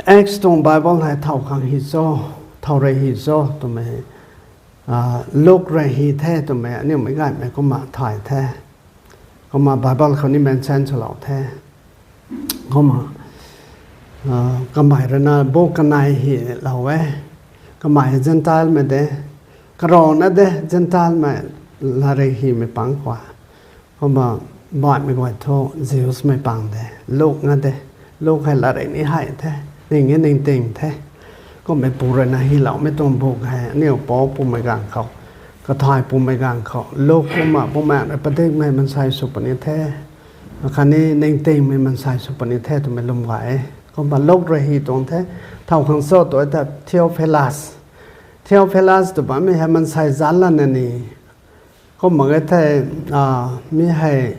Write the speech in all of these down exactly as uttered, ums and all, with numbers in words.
Acts tuang Bible hei thow khang hy cho, thow rui hy cho twmei, Luke rui hy the twmei aniu meic gaymei kumna thay the. Kumna Bible khou ni mention swlou the. Kumna kamei rui na book kanei hylou e. Kamei Gentilemei de, karana de Gentilemei, latrik hymei pang khou. Kumna baihmei guay thu Jewsmei pang de, Luke na de. Luke hei latrik ni hei the, ning e ningting the. Kummei pu rui na hyloumei tuang book hei aniu pou pumei ganv khou, kathay pumei ganv khou Luke kumna Bumaengh rui padikmei mansei sw puni the, khatni ningtingmei mansei sw puni the twmei lwm gay e. Kumna Luke rui hy tuang the. Thow khang cho tu ta Theophilus, Theophilus tw bammei hei mansei zanc lana ni. Kumna e thei, mi hei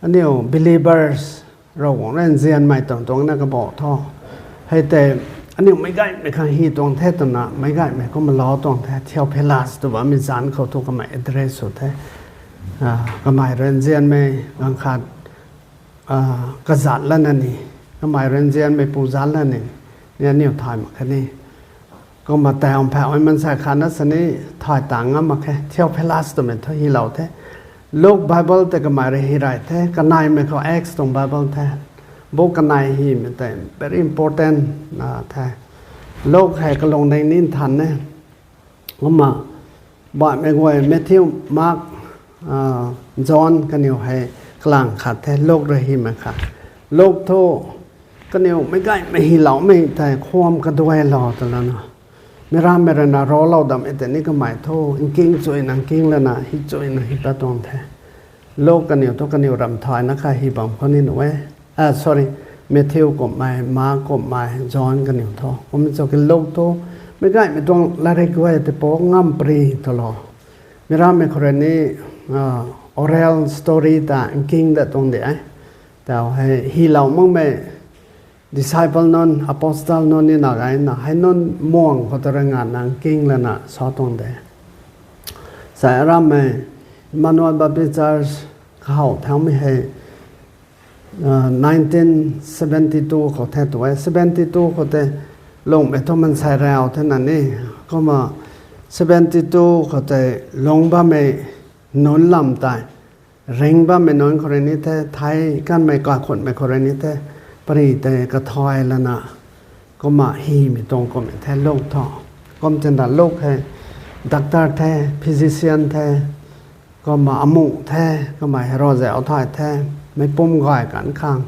aniu believers, Ravguangc rui nzianmei tuang tuang na kabah tho. Hei tei aniu meic gaymei khang hy tuang the twna meic gaymei kumna lou tuang the. Theophilus tw bammei zanc khou thu kamei address sw the. Kamei rui nzianmei ganv khat kazanc lana ni, kamei rui nzianmei pu zanc lana ni, ni aniu thay mak khe ni. Kumna tei phauhmei mansei khatna sini thay tang ngam mak khe. Theophilus twmei thu hylou the. Luke Bible tei kamei rui hy rey the, kaneimei khou Acts tuang Bible the. Book kanei hymei tei very important na the. Luke hei kalung ding ni nthan e. Kumna baihmei guay Matthew, Mark, John kaniw hei kalang khat the, Luke rui hymei khat. Luke thu kaniw meic gaymei hyloumei tei khwan kaduailou twlana, mi rammei rui na raclou dammei tei ni kamei thu nking chuina nking lana hy chuina hy pat tuang the. Luke kaniw thu kaniw ramthayna kha hy bam khou ni nuh e. Sorry, Matthew kumhmei, Mark kumhmei, John kaniw thu. Kumna cho ki Luke thu meic gaymei tuang latrik guay tei pou ngam pary twlou, mi rammei khou rui ni oral story ta nking dat tuang de e. Tau hei hylou makmei disciple nunc, apostle nunc ni na gayna hei nunc muang khou ta rui nganvna nking lana sa tuang de. Sa rammei Emmanuel Baptist Church kahaw thaumei hei nineteen seventy two khou the tu e. Seventy two khou tei lungmei thu mansei rau thena ni. Kumna seventy two khou tei lung bammei nunc lam tei, ring bammei nunc khou rui ni the, thei kanmei kakhunmei khou rui ni the, pary tei kathay lana, kumna hymei tuang kummei the Luke thu. Kum tina Luke hei doctor the, physician the, kumna amuh the, kamei hei ravzau thay the, meic pum gay kan khang,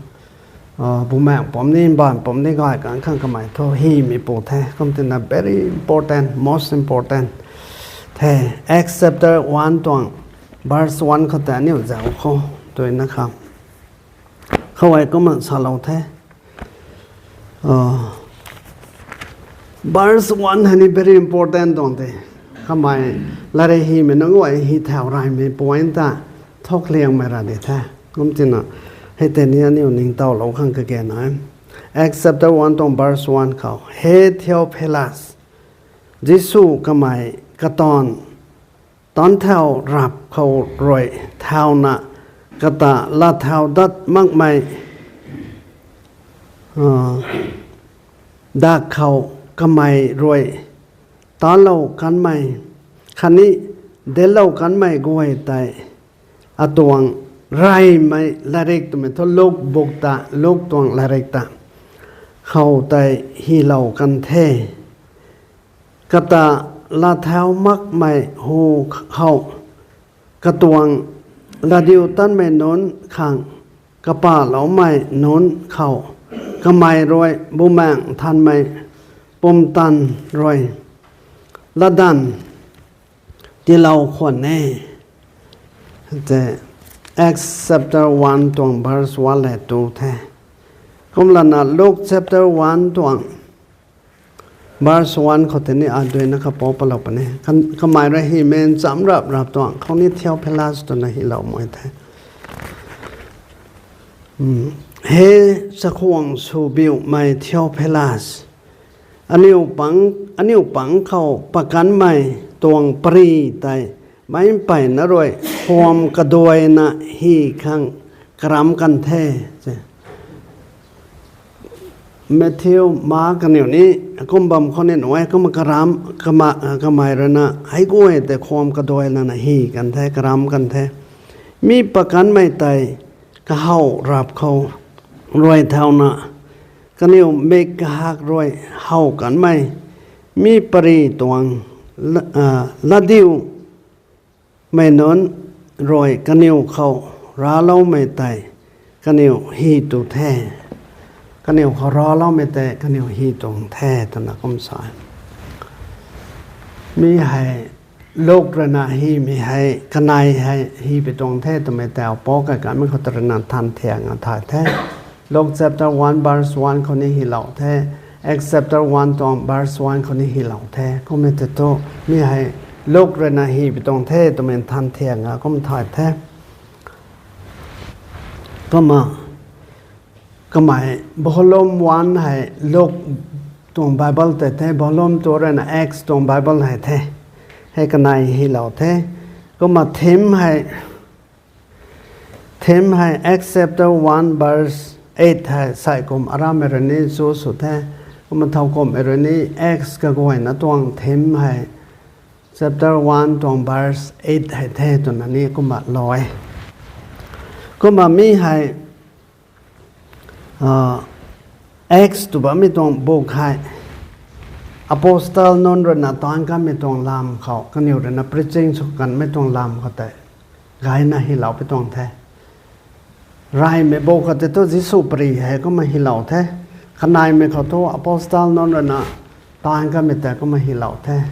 Bumaengh pumc ni, mbaanv pumc ni gay kan khang kamei thu hymei pu the. Kum tina very important, most important the. Acts chapter one tuang verse one khou tei aniu zauc khou tuina kha, khou hei kumna salou the. Verse one hei ni very important tuang the. Kamei latrik hymei nunc guay hy thau reymei point ta thakliangmei ra di the. Kum tina hei tei ni aniu ningtowlou khang kage na e. Acts chapter one tuang verse one khou, He Theophilus, Jisu kamei kataanv tanthau rap khou rui thauna kata lathau dat makmei dak khou kamei rui talou kanmei khatni delou kanmei guay tei atuang reymei latrik twmei thu Luke book ta, Luke tuang latrik ta khou tei hylou kan the. Kata lathau makmei hu khou katuang latdiutatmei nunc khang kapahloumei nunc khou kamei rui Bumaengh Nthanmei pumtan rui latdanv tiilou khwan e. Acts chapter one tuang verse one le two the. Kumlana Luke chapter one tuang verse one khou tei ni aduina kapou palou puni. Kamei rui hymei ncham rap rap tuang khou ni Theophilus twna hylou mei the. He chakhwang swbiumei Theophilus, aniu pang khou pakanmei tuang pary tei meic mpeyna rui khwan kaduaina hy khang karam kan the. Matthew, Mark kaniw ni kum bam khou ni nuh e, kumna karam, kama-, kamei rui na hei guay tei khwam kaduai lana hy kan the, karam kan the. Mi pakanmei tei kahaw rap khou rui thauna, kaniw mik kahak rui how kanmei, mi pary tuang la-, ah, latdiu mei nunc rui kaniw khou racloumei tei kaniw hy tu the. Kaniw khou racloumei tei kaniw hy tuang the twna kum sa e. Mi hei Luk rui na hymei hei kanei hei hy pui tuang the twmei tei pou kai kanmei khou ta rui na than thiang a thay the. Luke chapter one verse one khou ni hylou the. Acts chapter one tuang verse one khou ni hylou the. Kummei tei thu mi hei Luk rui na hy pui tuang the twmei than thiang a kum thay the. Kumna kamei volume one hei Luk tuang Bible tei the, volume two rui na Acts tuang Bible hei the. Hei kanei hylou the. Kumna theme hei, theme hei Acts chapter one verse eight hei sai kum aramei rui ni chu sw the. Kumna thowkumhmei rui ni Acts kaguayna tuang theme hei chapter one tuang verse eight hei the twna ni kumna lou e. Kumna mi hei, ah, Acts tw bammei tuang book hei apostle nunc rui na taanc kanmei tuang lam khou, kaniw rui na preaching sw kanmei tuang lam khou tei gayna hylou pui tuang the. Reymei book khou tei thu Jisu pary hei kumna hylou the. Kaneimei khou thu apostle nunc rui na taanc kanmei tei kumna hylou the.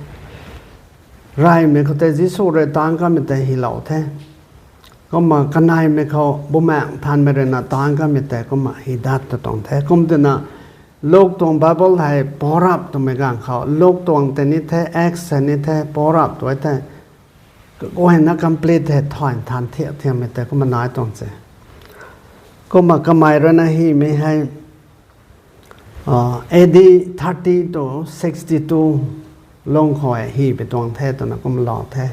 Reymei khou tei Jisu rui taanc kanmei tei hylou the. Kumna kaneimei khou Bumaengh Nthanmei rui na taanc kanmei tei kumna hy dat ta tuang the. Kum twna Luk tuang Bible hei pou rap twmei ganv khou, Luk tuang tei ni the, Acts hei ni the, pou rap tu e the, kaguayna complete hei thay than thiak thiammei tei kumna nai tuang se. Kumna kamei rui na hymei hei, ah, A D thirty to sixty-two lung khou hy pui tuang the twna kumna lou the.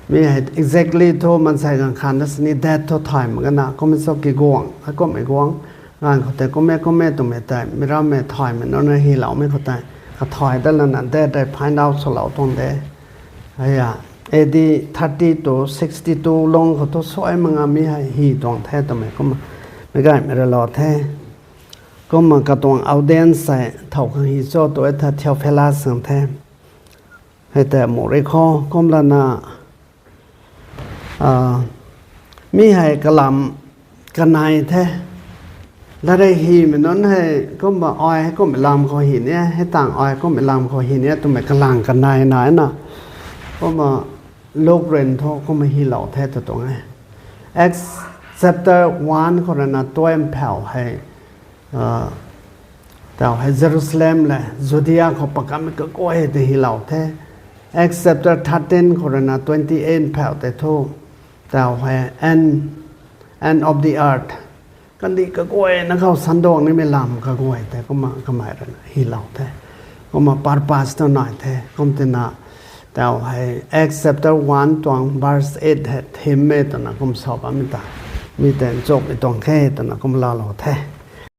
Mi hei exactly thu maansei ganv khat na sini date thu thay mak gana, kum sw kiguang, heikummei guang, ganv khou tei kum e kum e twmei tei mi rammei thaymei nunc na hyloumei khou tei kathay dat lana date tei find out swlou tuang de. Hei a, A D thirty to sixty-two lung khou thu suai mak nga mi hei hy tuang the twmei kumna meic gaymei rui lou the. Kumna katuang audience hei thow khang hy cho tu e the, Theophilus khang the. Hei tei mu rui khou kumlana, ah, mi hei kalam kanei the. Latrik hymei nunc hei kumna ai heikummei lam khou hy ni e, hei tang ai heikummei lam khou hy ni e twmei kalam kanei nai na. Kumna Luk rui thu kumna hylou the tw tuang e. Acts chapter one khou rui na twelve phau hei, ah, tau hei Jerusalem le Judea khou pakanmei kaguay tei hylou the. Acts chapter thirteen khou rui na twenty-eight phau tei thu, tau hei end, end of the earth, kandih kaguayna khou sanduang nimei lam kaguay tei kumna kamei rui na hylou the. Kumna purpose tu nai the. Kum tina tau hei Acts chapter one tuang verse eight hei theme e twna kum sa bammei ta, mi tei nchumhmei tuang khe twna kum laalou the.